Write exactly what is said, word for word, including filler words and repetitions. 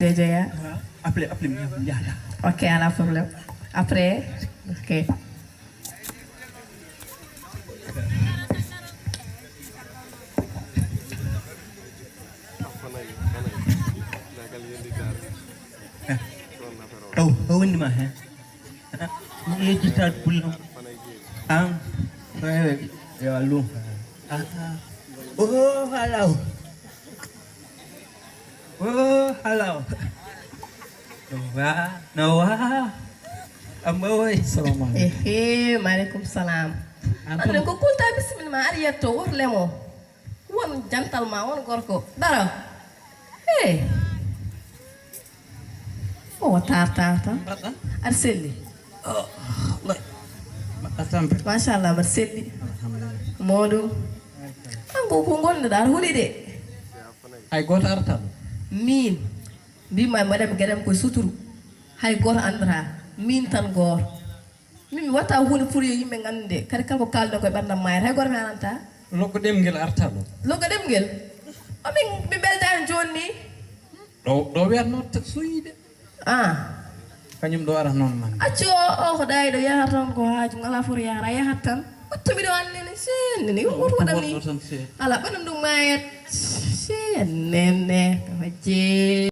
Dejeya. Appelez, appelez, mi yaha, mi yaha, yaha. Ok, ala problème. Après, ok. Taw, taw wonde ma hen. Mi yejjitaat bulle. An, yo Allah. Oh, halaw. Oh, halaw. No wa, no wa. Amma wai. Salamu alaikum. Ehe, maaleykum salaam. An ko kulta bismillah ma ari yetto worle mo. Won jantal ma, won gorko. Dara. Hey. O tar tar tan. Mbaɗɗa? Aɗa selli. Oh, waay. Mbaɗɗa tampe. Machallah, mbaɗa selli. Alhamdulillah. Moɗum. An ko ko gonnoɗa, aɗa huli de. Hay gooto arata ɗo. Min. Mbima mbaɗami geɗam koye suturu. Hay gooto anndata. Min tan goor. Min mi watta hunde pour yo yimɓe nganndu de. Kadi kanko kalɗo koye ɓerdam mayata. Hay gooto mi ananta. Loggo ɗemngel arata ɗo. Loggo ɗemngel? O min mi beldaani jooni ni. Ɗo, ɗo wiyatno suyde. Ah. Kañum ɗo ara noon man. Accu o, o ko ɗaay ɗo yahata tan ko haaju ngalaa fof yahata, a yahat tan. Wattu miɗo annene, sennene, yo woto waɗam ni. Ala ɓanum ɗum mayat. Sennene, ko hajje.